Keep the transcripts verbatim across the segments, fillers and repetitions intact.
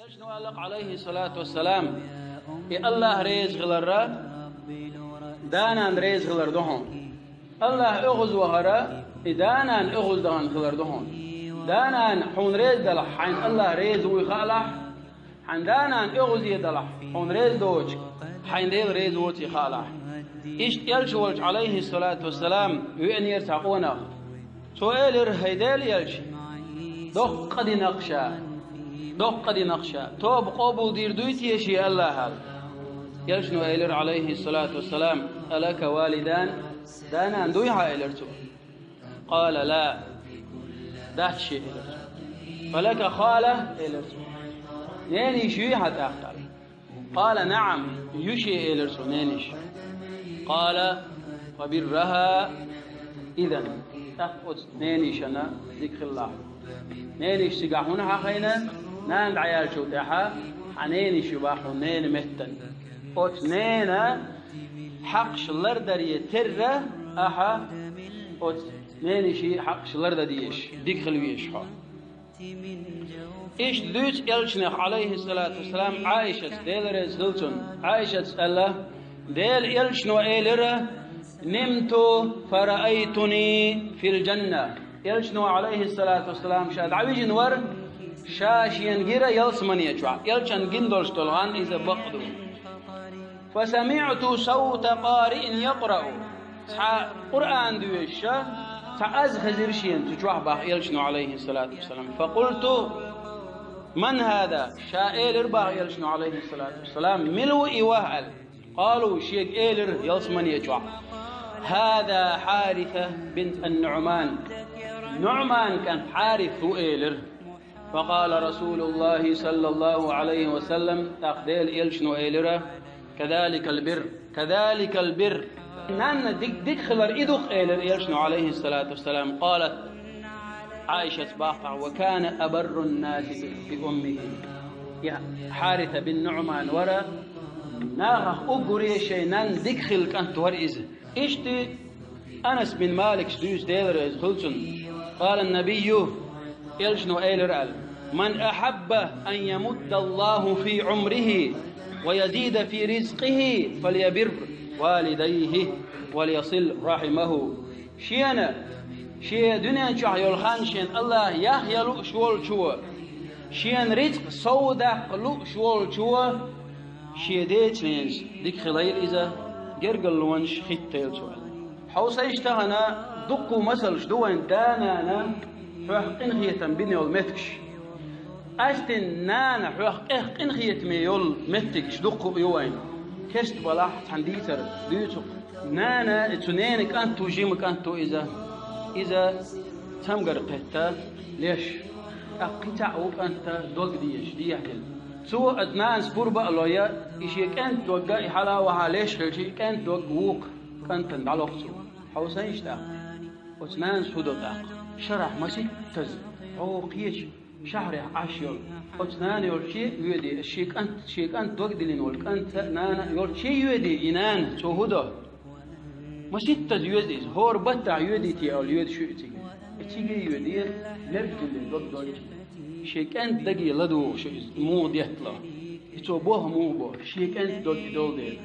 Элчано аьлла, Ӏалайхи салату вассалам, и Аллахь реза хиларра да-нана реза хилар ду хьуна. Аллахь оьгӀазвахара и да-нана оьгӀаздахана хилар ду хьуна. Да-нана хьуна реза далахь, хьайна Аллахь реза вуй хаалахь, хьайна да-нана оьгӀаздалахь, хьуна реза доцуш, хьайна Дела реза воций хаалахь. Иштта Элча волчу, Ӏалайхи салату вассалам, веанера цхьа къонах. Цо элира: «ХӀай Дела Элча, доккха динах ша, доккха динах ша, тоба къобалдийр дуй те шен Аллахьал?» Элчано элира, Ӏалайхи салату вассалам: «Алака валидан?» Да-нана дуй хьан, элира цо. «Къала: ла». Дац шен, элира цо. «Фалака хала?» элира цо. Ненайиша юй хьан тӀаккха? «Къала: наӀам, ю шен», элира цо, ненайиша. «Къала: фабирраха изан». ТӀаккха оцу ненайишана дика хилалахь. Ненайиша цигахь хӀунда хьахийна? Нана дӀаяьллачул тӀаьхьа хьан ненайиша ю бах хьуна ненан меттана. Оцу ненан хьакъаш лардаре терра ахьа оцу ненайишин хьакъаш лардан дезаш, дика хила везаш хьо. Иштта дуьйцу Элчанах, Ӏалайхи салату вассалам, Ӏаишас, Дела реза хила цунна. Ӏаишас аьлла: «Дела Элчано элира: нимту фараайтуни фил джанна». Элчано, Ӏалайхи салату вассалам, ша дӀавижина вара, ша шена гира ялсамане чохь. Элчанна гина долуш долу хан иза бакъ ду. «Фасамиъту савта къариин якърау». Цхьа Къуръан доьшуш, цхьа аз хезира шена цу чохь бах Элчано, Ӏалайхи салату вассалам. «Факъулту: ман хӀаза?» Ша элира бах Элчано, Ӏалайхи салату вассалам: «Мила ву и ваха?» аьлла. «Къалу», шега элира ялсамане чохь: «ХӀаза Хьариса бин ан-НуӀман». НуӀман кӀант Хьарис ву элира. فقال رسول الله صلى الله عليه وسلم, тӀаккха Дела Элчано элира: «كذلك البر، كذلك البر». Нанна дик-, дика хилар и ду-кх, элира Элчано, Ӏалайхи салату вассалам. قالت, Ӏаишас бах тӀаккха: «وكان أبر الناس بأمه». Я, Хьариса бин НуӀман вара нахах уггаре шайн нанна дика хилла кӀант вара иза. Иштта Анас бин Маликс дуьйцу, Дела реза хила цунна: «قال النبي», Элчано элира аьлла: «من أحب أن يمد الله في عمره ويزيد في رزقه فليبر والديه وليصل رحمه». Шена, шен дуьнен чохь йолу хан шен Аллах яхъя лууш волчо, шен рицкъ сов даккха лууш волчо, шен ден-ненан дика хилийла иза, гергарлонаш хӀиттийла цо. Хьовсийша, тахана дуккха масалш ду вайн да-нана хьох къинхетам бина йолу меттигаш. Астин нана хьох къех къинхетаме йолу меттигаш дуккха ю вайн. Кеста балахь, цхьана дийцар дуьйцу-кх. Нана, цу ненан кӀант ву, жима кӀант ву иза. Иза цамгар кхетта леш. ТӀаккха кхин цхьаъ ву кӀанта дог дезаш, дехьа дина. Цо оцу нанас пурба а лой, и шен кӀентан догга и хьала а вахьа леш хилча, и кӀентан дог вукху кӀантана дӀалокху цо. Хьовсийша тӀаккха. Оцу нанас хӀун до тӀаккха? Шарахь маситтаза, хьо кхечу шахьарехь Ӏаш йолу. Оцу нана йолче а йоьдий, шен кӀант, шен кӀанта дог диллина волу кӀант а, нана а йолче а йоьдий и нана, цо хӀун до? Маситтаза йоьду иза, хӀора баттахь йоьдий те аьлла, йоьду шу и цига. И цига а йоьдий, лергдиллина дог долчу. Шен кӀентан даге ладугӀу шу иза, муха деттало. И цо боху муха бо, шен кӀентан дог и долу дела.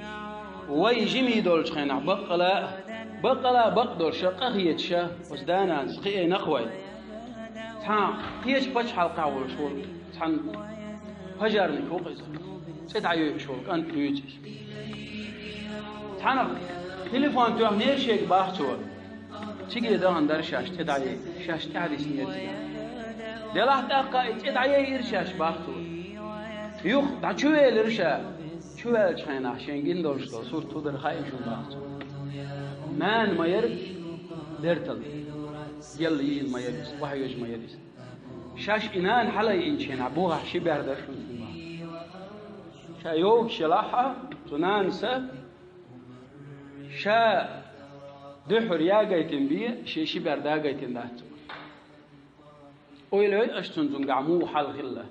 Вай жимий долчу хенахь баккъала а, баккъала а бакъдолуш ша, къахеташ ша, оцу да-нанас кхиийна-кх вай. Цхьана кхечу пачхьалкхехь волуш волу цхьана пожарник ву-кх иза. ЦӀе дӀайойуш волу кӀант дуьйцу иза. Цхьана телефон тоьхнера шега, бах цо. Циге дахана дара шаьш, цӀе дӀаяйа, шаьш тӀаьхьадиснера цигахь. Делахь тӀаккха и цӀе дӀаяйира шаьш, бах цо. Юха дӀа чу велира ша. Чу ваьллачу хенахь шен гина долуш долу сурт хӀун дара хаьий шуна, бах цо. Нана ма яра бертал. Елла йина ма яра иза, охьайоьжна ма яра иза. Шаьш и нана хьалайинчу хенахь бухахь ши бер дара шуна, бах. Ша йогуш елахь а, цу нанас ша дуьххьара ягайтина бен, шен ши бер дагайтина дац цо. Ойла йой аша цунна, цуьнгахь муха хьал хилла.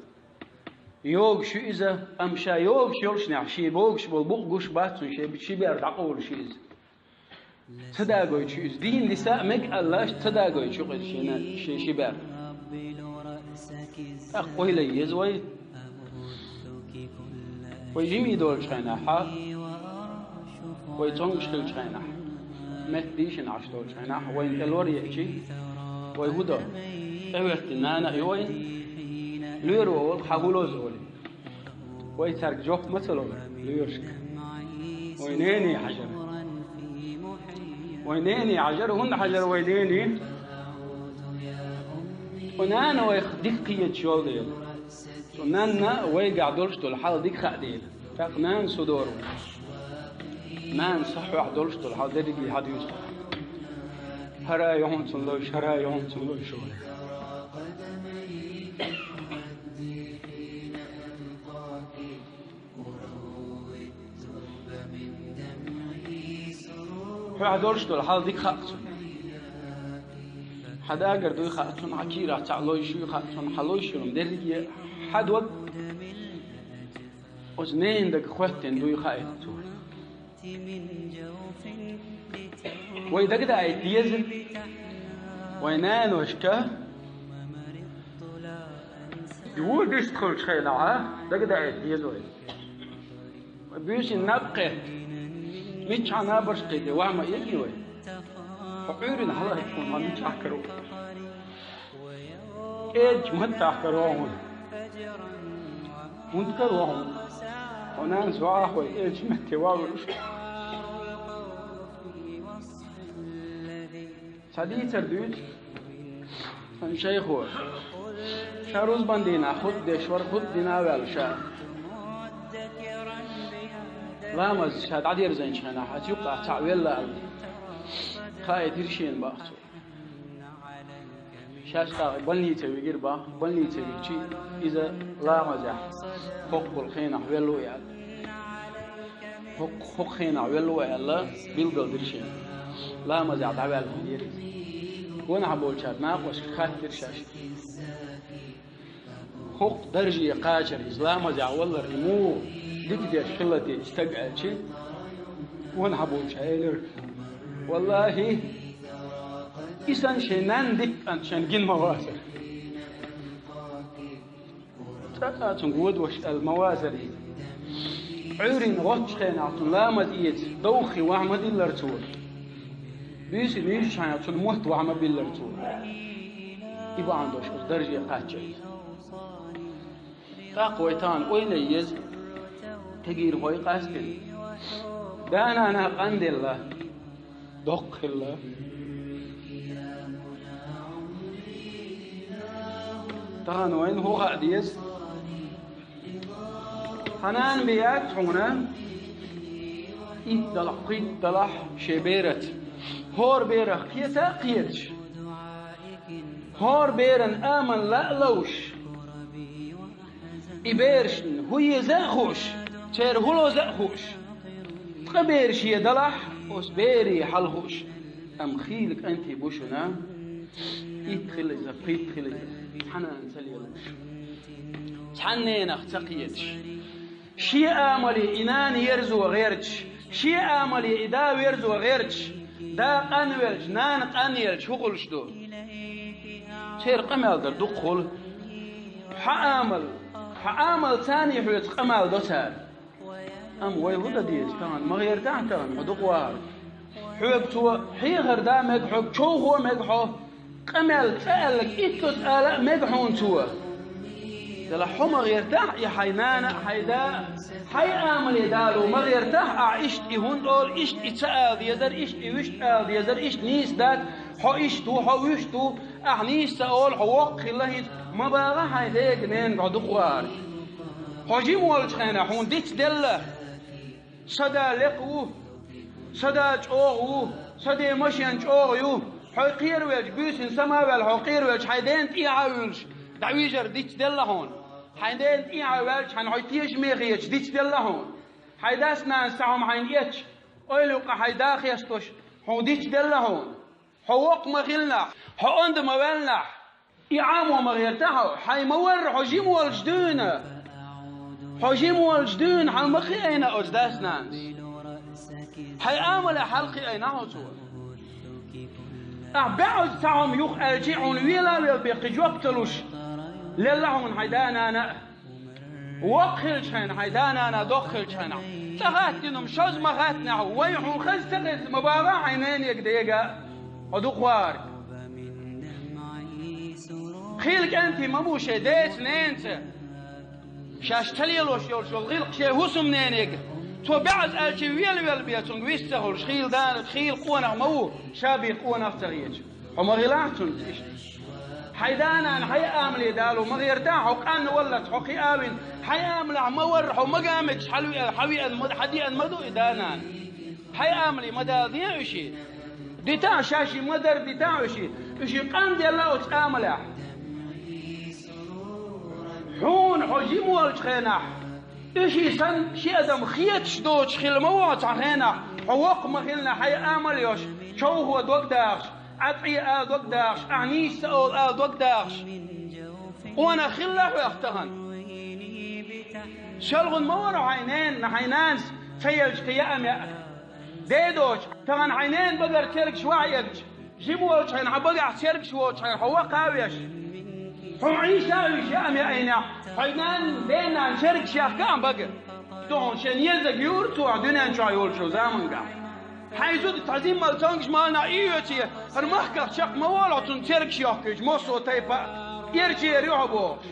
Йогуш ю иза, амма ша йогуш йолушшехь, шен богуш болу букъ гуш бац цунна, шен ши бер дӀакъовлуш ю иза. Ца дагойтуш ю иза. Дийна диса а мега аьлла, ца дагойтуш ю-кх иза шена, шен ши бер. ТӀаккха ойла е еза вай. Вай жимий долчу хенахь, вай цомгуш хилчу хенахь, метта дийшина Ӏаш долчу хенахь, вайна тӀе лор еачи, вай хӀун до? ТӀехӀоьттина нана а ю вайна, лоьро волу, хьан хӀун лоза олий? Вай цаьрга жоп ма ца ло, лоьрашка. Вай нене хьажара. Вай нене хьажара, хӀунда хьажара вай нене? Вай нана вайх дика кхеташ йолу дела. Цу нанна вайгахь долуш долу хьал дика хаьа дела. ТӀаккха нана со дора ву. Нана са хьоьхь долуш долу хьал дерриге хьан дуьйцу? ХӀара а ю хьуна цунна лойш, хӀара а ю хьуна цунна лойш. Хьоьхь долуш долу хьал дика хаьа цунна. Хьан дагар дуй хаьа цунна, хьан кийрахь цхьаъ лойш юй хаьа цунна, хьан лойш йолу дерриге хьан дог. Оцу ненан дага хӀоьттина дуй хаийта цо. Вай дагадаийта деза, вай наношка, юха дистхуьлучу хенахь, дагадаийта деза вай. Вай буьйсанна наб кхетта, миччахьа набарш кхийде, ваха ма эгий вай. Хьо Ӏуьйранна хьалаайча хьуна ма миччахь каро. КӀеда маттахь каро хьуна. ХӀунда каро хьуна? Хьо нанас ваха вай кӀеда метте вагӀуьйтуш. Цхьа дийцар дуьйцу сан шайхо. Ша рузбан дийнахь хутба деш вара, хутба дина а ваьлла ша. Ламаз ша дӀадерзинчу хенахь, аса юккъахь цхьаъ велла аьлла. Хаийтира шена боху цо. Шаьш тӀаккха больнице вигира боху, больнице вигчи иза ламазехь хӀокхул хенахь велла ву аьлла. ХӀокху, хӀокху хенахь велла ву аьлла, билгалдира шена. Ламазехь дӀаваьлла хӀун дера иза. Гонахь болчара накъосташка хаттира шаьш. ХӀокху дарже кхачар иза ламазехь валлар и муха дика деш хилла те и стаг аьлчи, гонахь болча элира: «Валлахи, и санна шайн нанна дика кӀант шайна гина ма вацара». ЦӀа а цунна годош аьлла ма вазара иза. Ӏуьйрина гӀоттачу хенахь цунна ламаз эца довххе ваха ма диллара цо. Буьйсанна йуьйсучу хенахь цунна мотт ваха ма биллара цо. И бахьана долуш оцу дарже кхаччалц. ТӀаккха вай тахана ойла е еза, кегийрхой къастина. Да-нана къанделла. Доккха хилла. Тахана вайна хӀун хаа деза? Хьан нана бен яц хьуна? Итт далахь, пхийтта далахь шен бераца. ХӀора берах кхета а кхеташ, хӀора беран амал лаа а ловш, и берашна хӀун еза а хууш, церан хӀун лоза а хууш, ткъа бераш е далахь, оцу берийн хьал хууш. Амма хийла кӀентий бу шуна, итт хила иза, пхийтта хила иза, цхьа нана ца лелош, цхьана ненах ца кхеташ. Шен амале и нана ерзо гӀерташ, шен амале и да верзо гӀерташ, да къанвелча, нана къанъелча хӀун хуьлуш ду? Церан къамел дар дукха хуьлу. Хьан амал, хьан амал царний хьоьца къамел до цара. Амма вай хӀун дан деза тахана? Ма гӀертахьа тахана хьо дукха вахар. Хьоьга цо хьехар да мега хьоьга, човхо мега хьо. Къамел цӀа аьлларг иттаза ала а мега хьуна цо. Делахь хьо ма гӀертахь и хьайн нана а, хьайн да а, хьайн амале дало ма гӀертахь ахь иштта и хӀунда олу, иштта и ца ала дезара, иштта и вуьшта ала дезара, иштта нийса дац, хьо иштта ву, хьо вуьшта ву, ахь нийса ца олу, хьо воккха хилла хӀинца, ма бахахь хьайн дега-ненга хьо дукха вахар. Хьо жима волчу хенахь хьуна дицделла. Сан да лекха ву, сан да чӀогӀа ву, сан ден машен чӀогӀа ю. Хьо кхеравелча, буьйсанна сама а ваьлла, хьо кхеравелча, хьайн дена тӀехьа а вуьлуш, дӀавижар дицделла хьуна. Хьайн дена тӀехьа а ваьлча, хьайна хьо тешаме хеташ дицделла хьуна. Хьайн дас-нанас цхьа хӀума хьайна эцча, ойла юкъа хьайн да хестош, хьуна дицделла хьуна. Хьо воккха ма хилинехь, хьо онда ма ваьллинехь, и Ӏамо ма гӀерта хьо, хьайн ма варра хьо жима волчу дуьйна. Хьо жима волчу дуьйна хьан ма кхиийна оцу дас-нанас. Хьайн амале хьалакхиийна хьо цо. Ахь баьӀаза цхьа хӀума юха аьлчи, хьуна вела а велла бен кхин жоп ца луш, лелла хьуна хьайн да-нана а. Воккха хилча хьайна, хьайн да-нана доккха хилча хьайна. Цкъа хаттинум шозза ма хаттинехь, вай хьуна хаза ца хеза ма бала хьайн ненега дега. Хьо дукхварг. Хийла кӀентий ма бу шайн деца, ненаца. Шаьш ца лелош йолчул гӀиллакх шен хӀусамненега. Цо баьӀаза аьлча велавелла бен цунга вист ца хуьлуш, хийла дана, хийла къонах ма ву, ша бен къонах ца хеташ. Хьо ма хилахь цунца иштта. Хьайн да-нана хьайн амале дало ма гӀертахь, хьо къанна валлалц, хьо кхин а вина, хьайн амалехь ма варра, хьо мага мегаш хьалвеана, хьан веана ма, хьан деана ма ду и да-нана. Хьайн амале ма дала де уьший. Дитахь шаьшшиъ ма дарра дитахь уьший. Уьший къанделла оцу амалехь. Хьуна хьо жима волчу хенахь, уьший санна ши адам хеташ доцуш хилла ма ву хьо цхьана хенахь, хьо воккха ма хилла хьайн амал йош, човхо дог дахаш, Ӏа цӀе ала дог дахаш, ахь нийса ца олу ала дог дахаш. Къонах хилла хьох тахана. Селхана ма вара хьайн ненан, хьайн нанас ца елча кхин яа меа. Дедочу, тахана хьайн ненан багара цергаш вахь эгча, жима волчу хьайна хьан багахь цергаш воцучу хьайна хьо вакха а веш. Хьо Ӏийша а уьш яа меа айнехь, хьайн нанан, ден-нанан цергаш яхка а бага. Ду хьуна шен езаг юура цо ахь дуьнен чохь йолчу замангахь. Хьайн зуда цхьа зиммал цомгуш ма валлинехь, и оьцу, хӀара махках чекх ма волахь, цунна цергаш йохкуьйтуш, массо а тайпа а, эрчера ю хьо бохуш.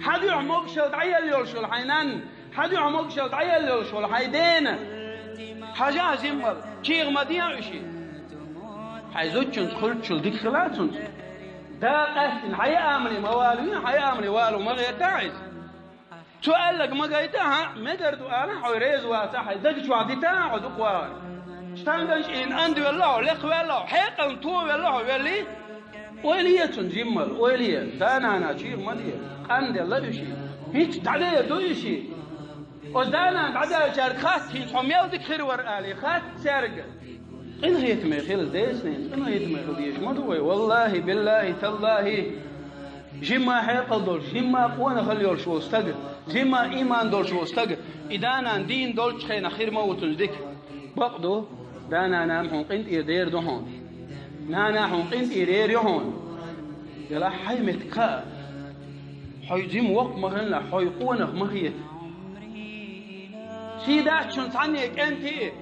Хьан дуьхьа могушалла дӀаелла йолуш йолу хьайн нанна, хьан дуьхьа могушалла дӀаелла йолуш йолу хьайн дена. Хьажахь зиммал, чӀогӀа ма дехьа уьший. Хьайн зудчуьнца хуьлуччул дика хила цунца. Да къаьстина, хьайн амале ма валаве, хьайн амале вало ма гӀертахь иза. Цо аьлларг ма гайта, хьан мегар ду ала, хьо реза ваца, хьайн даг чохь дита, хьо дукха вахара. Штангаш ийна анда велла хьо, лекха велла хьо, хьекъална то велла хьо, велли. Ойла е цунна жиммал, ойла е, да-нана чуьйра ма де, къанделла уьший. ХӀинца дӀаде ду уьший. Оцу да-нана дӀадаьллачаьрга хатта, хӀинца хьо мел дика хир вара алий, хатта цаьрга. Къинхетаме хила деза, къинхетаме хила дезаш ма ду вай. Валлахи, биллахи, таллахи, жимма хьекъал долуш, жимма къонахалла йолуш волу стаг, жимма ийман долуш волу стаг, и да-нана дийна долчу хенахь хир ма ву цунна дика. Бакъ ду, да-нана хьуна къинтӀера дер ду хьуна. Нана хьуна къинтӀера ер ю хьуна. Делахь хьайн меттиг кхаа. Хьо жима воккха ма хилла, хьо къонах ма хета. Сий дац шуна цхьанне кӀентий,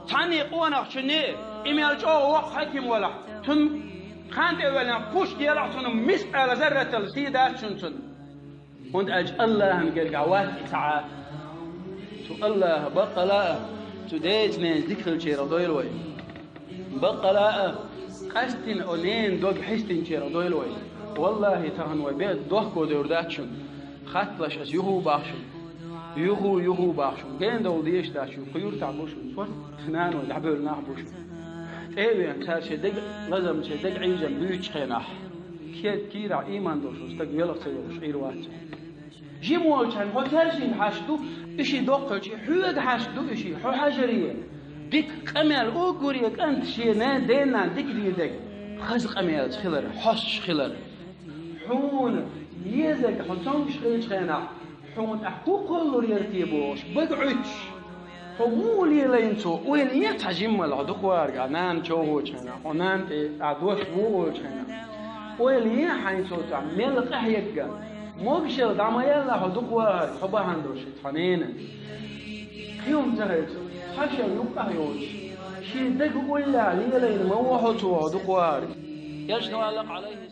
цхьанне къонахчунний, и мел чӀогӀа воккха хьаким валахь, цунна хан тӀе а ваьллехь, пуш делахь цунна, мискъала зарратал сий дац шуна цунна. ХӀунда аьлча Аллахьан гергахь вац и цхьа а. Цу Аллахьа баккъала а, цу деца-ненаца дика хилчарах дойла вай. Баккъала а, къаьстина оцу ненан дог хьистинчарах дойла вай. Валлахи, тахана вай беа дохко девр дац шуна. Хатталаш аса юха а боху шуна. Юха, юха а боху шуна. Гена довла дезаш дац шуна. Кху юьртахь бу шуна. Сорта нана вай дӀабевлла нах бу шуна. ТӀе а веана, цара шайн дег лазам, шайн дег Ӏийжам буьйцучу хенахь, кхе-, кийрахь ийман долуш волу стаг велха ца йолуш Ӏийр вац. Жима волчарна хьо цаьршинга хьашт ду, уьший доккхачу, хьоьга хьашт ду уьший, хьо хьажаре. Дика къамел уггаре кӀанта шен ненан, ден-нанан дика дийр дерг, хаза къамелца хилар, хьостуш хилар. Хьуна езарг хьо цомгуш хилчу хенахь, хьуна тӀехь хӀун кхоллалур яра те бохуш, бага Ӏуьттуш. Хьо муха лелайна цо, ойла е цхьа жиммал хьо дукха вахарг, ахь нана човхочу хенахь, хьо нана тӀе ахь дош вогӀочу хенахь. Ойла е хьайна цо цхьа мел къахьегга. Могушалла дӀа ма елла хьо дукха вахарг, хьо бахьана долуш и цхьа ненан. Кхин хӀума ца хилча, цхьа шен юккъахь йолуш, шен дага уллехь лелайна ма ву хьо цо хьо дукха вахарг. Элчано аьлла-кх, Ӏалайхи